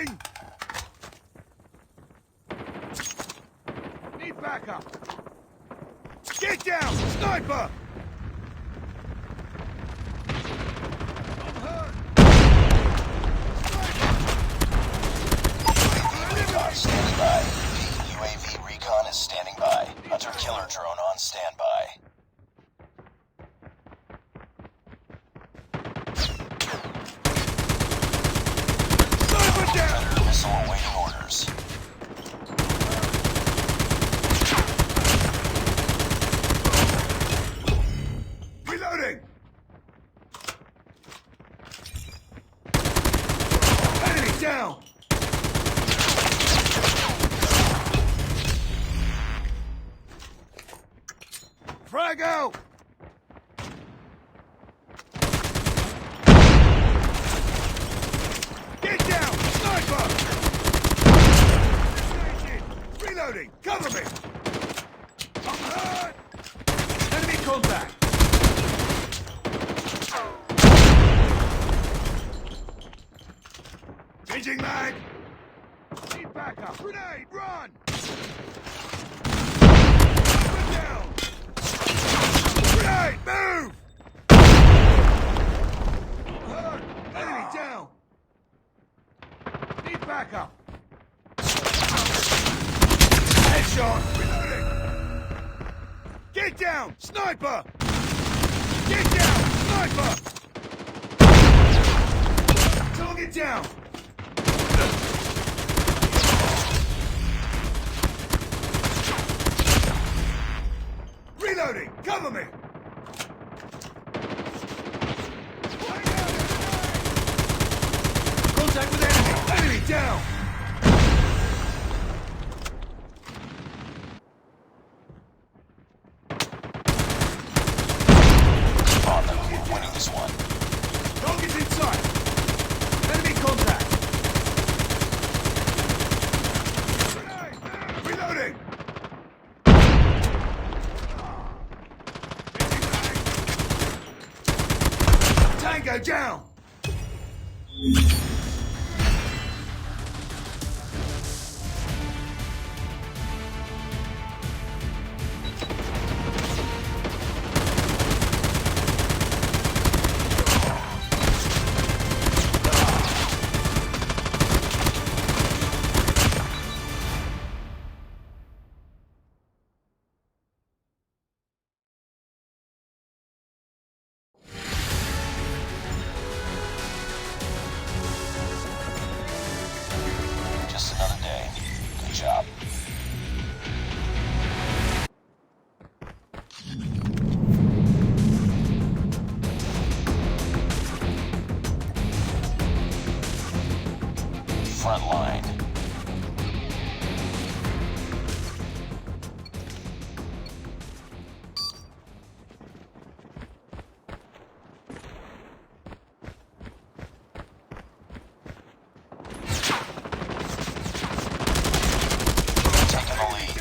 Reloading! Need backup! Get down! Sniper! I'm hurt! Sniper! UAV recon standing by. Repeat, UAV recon is standing by. Hunter killer drone on standby. Sniper down! Predator missile awaiting orders. Reloading! Enemy down! Frag out! Get down! Sniper! Reloading! Cover me! I'm hurt! Enemy contact! Changing mag! Need backup! Grenade! Run! Sniper down! Grenade! Move! I'm hurt! Enemy down! Need backup! Headshot! Reloading! Get down! Sniper! Get down! Sniper! Target down! Reloading! Cover me! Contact with enemy! Enemy down! Keep on them. We're winning this one. Target's in sight! Enemy contact! Reloading! Tango down! Just another day. Good job. Front line. Taking the lead.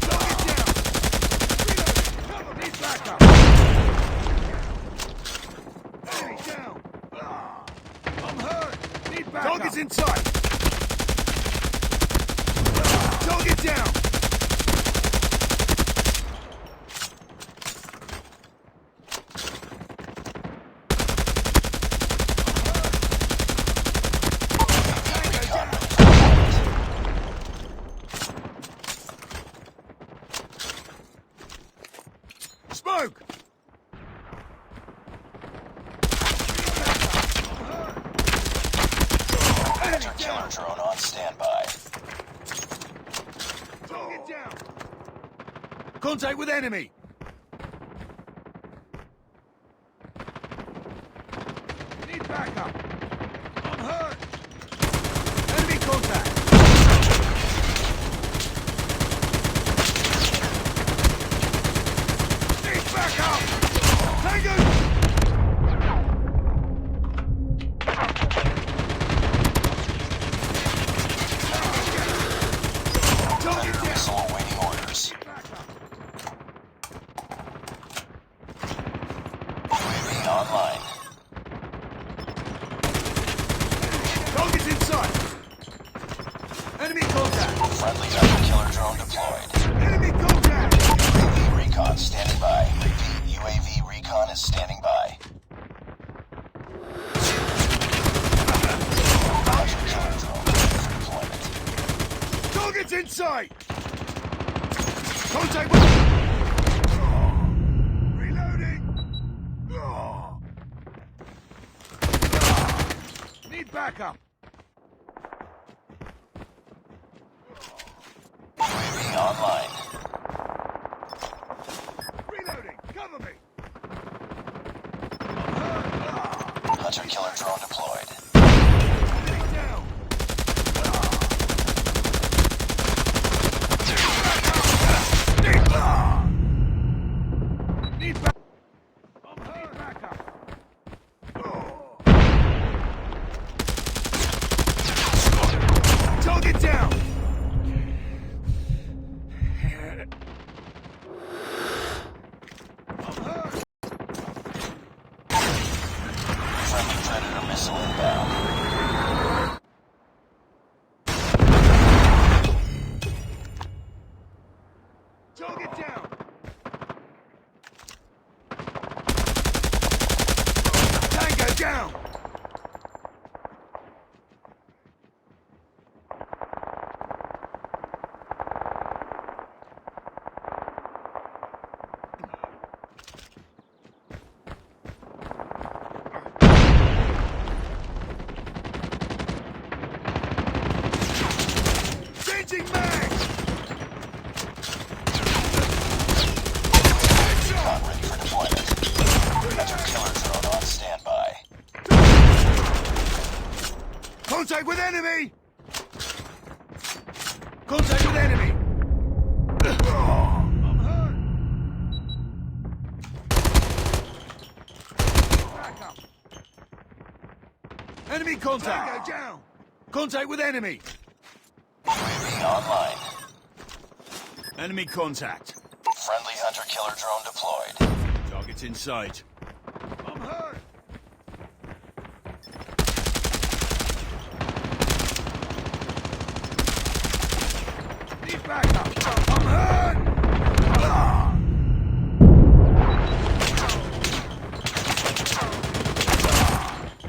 Target down! Reloading! Cover me! Backup! Enemy down! I'm hurt! Need backup! Target's in sight! Target down! UAV recon ready for deployment. Smoke! Hunter killer drone on standby. Target down! Contact with enemy! Need backup! I'm hurt! Enemy contact! Need backup! Tango! Target Predator down! missile awaiting orders. Friendly hunter killer drone deployed. Enemy contact! UAV recon standing by. Repeat, UAV recon is standing by. Hunter killer drone ready for deployment. Target's in sight! Contact with... Reloading! Need backup! UAV online. Reloading! Cover me! Hunter killer drone deployed. Enemy down! Need back. Need backup. Target down. I'm hurt. Friendly Predator missile inbound. Target down. Tango down. Changing mag. UAV recon ready for deployment. Hunter killer drone on standby. Contact with enemy! Contact with enemy! I'm hurt! Back up. Enemy contact! Tango down! Contact with enemy! UAV online. Enemy contact. Friendly hunter killer drone deployed. Target's in sight. I'm hurt! Need backup! I'm hurt! Ah!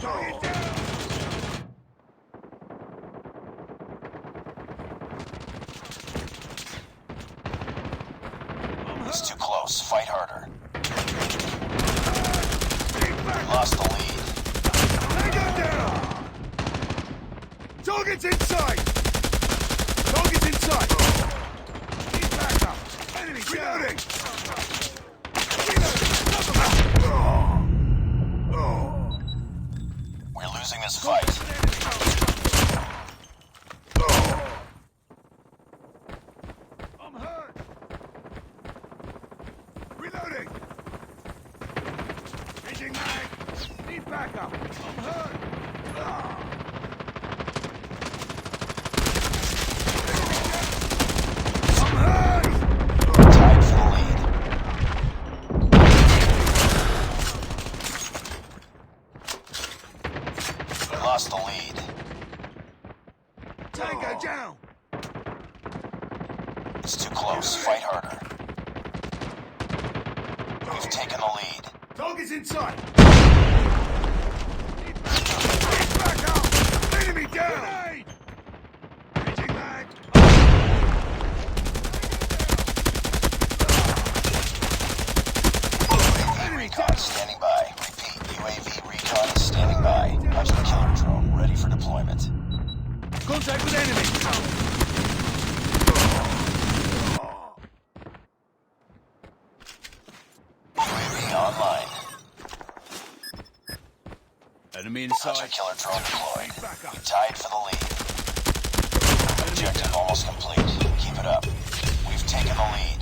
Target down! I'm It's hurt! too close. Fight harder. Need backup! Lost the lead. Tango down! Target's in sight! Target's in sight! Need backup! Enemy reloading! Reloading! We're losing this fight. I'm hurt! Reloading! Changing mag! Need backup! I'm hurt! Ah. I'm hurt! Tied for the lead. We lost the lead. Tango down! It's too close. Fight harder. We've taken the lead. Target's in sight! Need backup! Need backup! Enemy down! Grenade! Changing mag! UAV recon standing by. Repeat, UAV recon is standing by. Hunter killer drone ready for deployment. Contact with enemy! UAV online. Enemy Hunter killer drone deployed. We tied for the lead. Objective almost complete. Keep it up. We've taken the lead.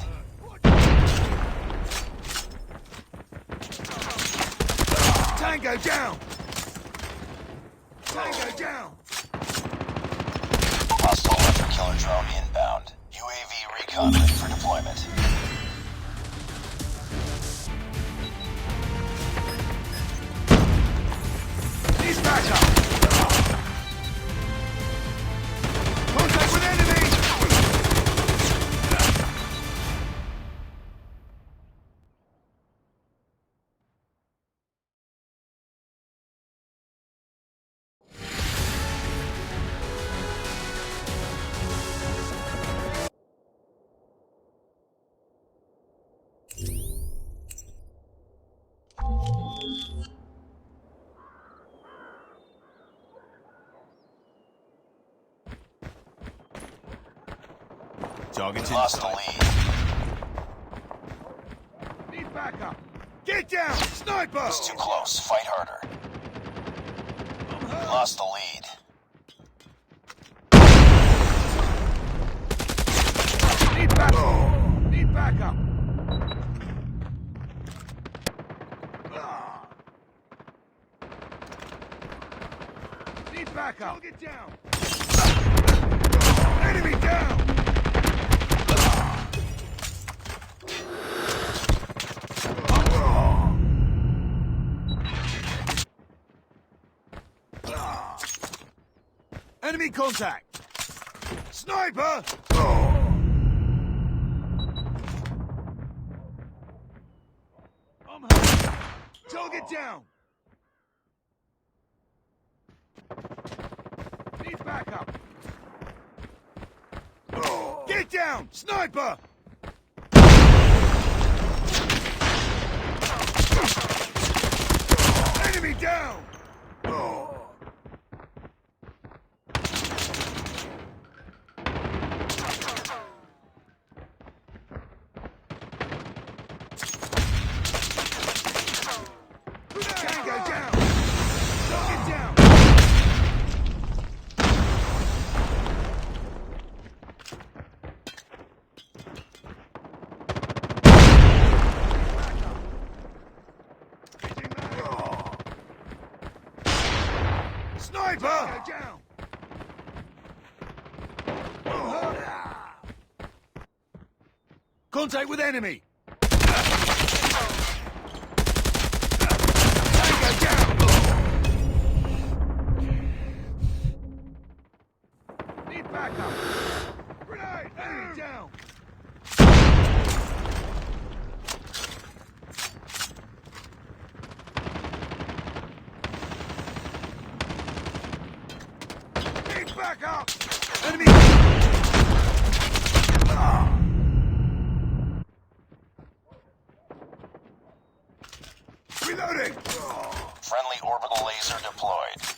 Tango down! Tango down! Hostile hunter killer drone inbound. UAV recon ready for deployment. Need backup! Contact with enemy! Target's We lost the inside. Lead. Need backup. Get down! Sniper! It's too close. Fight harder. I'm We hurt. lost the lead. Need backup. Need backup. Ah. Need backup. Target down. Enemy down. Enemy contact. Sniper. I'm hurt. Target down. Need backup. Get down! Sniper! Enemy down! Tango down! Target down! Sniper! Down! Contact with enemy! Tango down! Need backup! Grenade! Enemy down! Need backup! Enemy! Ah! Reloading! Friendly orbital laser deployed.